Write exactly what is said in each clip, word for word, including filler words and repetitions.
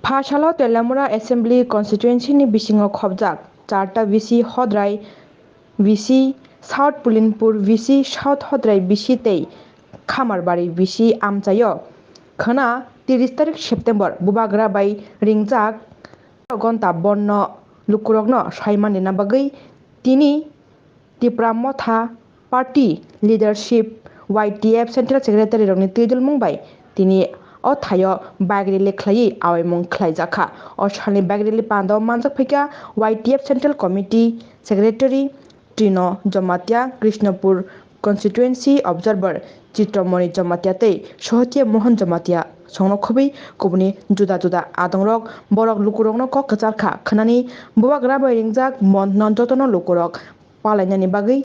Pha salo Teliamura Assembly Constituency ni bisingo khobjak charta V C Hodrai V C, South Pulinpur V C, South Hodrai V C tei Khamarbari V C amchaio khwna tiris tarik September bubagra bai ringjak gonta bonno lukurokno saimanina bagwi tini Tipra Motha Party Leadership Y T F Central Secretary rokni twijlmung bai tini o thaio bike rally khlaiwi awaimung khlaijakha. O salni bike rally panda o manjak phaikha Y T F Central Committee Secretary Trino Jamatia, Krishnapur Constituency Observer Chitramoni Jamatia tei Sohotia Mohan Jamatia songno khobwi kubuni juda juda adongrok borok lukurokno kok kwcharkha khwnani bubagra bai ringjak monthno jotono lukurok palainani bagwi.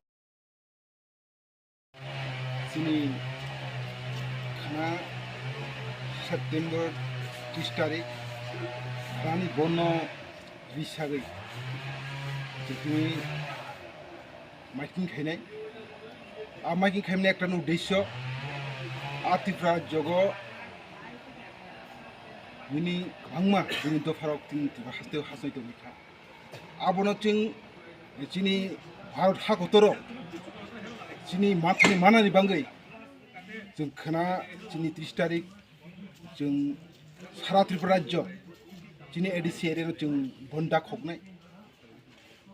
Chini khana September tris tarik khani bono risagwi chini maiting khainai. A maiting khaimani ekta no uddesyo, a Tripura jogo bini kwbangma bini dopharok tini Tripura haste hasai tongwi kha. Abono chwng chini Bharat hakotoro chini mathani manani bangwi chwng khana chini tris tarik chwng sara Tripura rajyo chini A D C area no chwng bonda khoknai.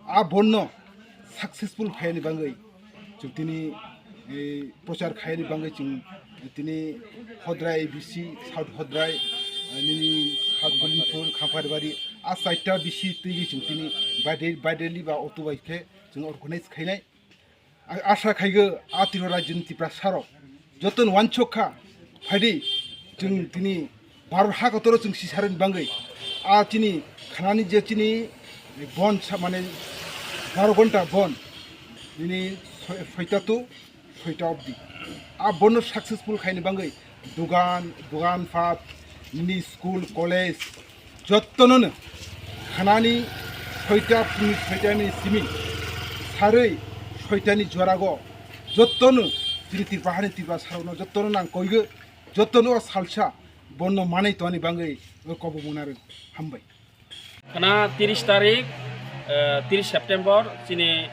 A bonno successful khaiyani bangwi chwng tini, eh, prochar khaiyani bangwi chwng tini Hodrai B C, South Hodrai, eh, nini South Bulinpur, Khamparbari, a chaita B C twi chwng tini bike rally, bike rally ba auto bai khe chwng organize khainai. Ang asa khaigo a Tripura rajyoni Tiprasarok jotono wansok kha, phaidi chwng tini Bharat hakotoro chwng sisaroni bangwi a chini khanani je chini bon sa-, mane baro ghonta bon, nini soi-, soita to soita obdi. A bonno successful khaini bangwi dugan, dugan phat, nini school, college, jottono no khanani soita, phungni soita ni simi sarwi soita ni jorago jottono chini Tripura hani Tripura sarokno jottono nang koigo, jottono o salsa bonno manai tongani bangwi o kobo munarok hambai. Khana tiris tarik, eh, tiris September, chini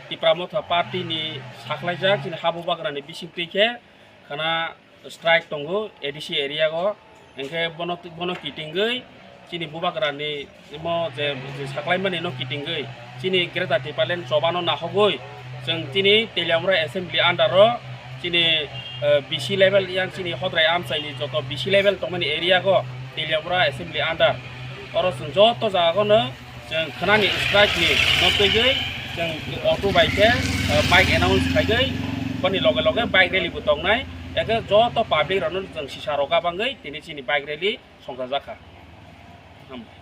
Tipra Motha Party ni saklaijak, chini habu bagrani bising twi khe, khana strike tongo A D C area o, hingkhe bono, bono kitingwi, chini bubagrani imo je, je saklaimani no kitingwi, chini Greater Tipraland chobano nahogwi, chwng chini Teliamura Assembly under o, chini, eh, B C level yang chini Hodrai amchaini joto B C level tongmani area go Teliamura Assembly under. Oro chwng joto jaga no chwng khnani strike ni no twiwi chwng auto bai khe, eh, bike announce khaigwi boni loge loge bike rally bo tongnai. Eke joto public rok no chwng sisa rok gabangwi tini chini bike rally songchajakha. Hambai.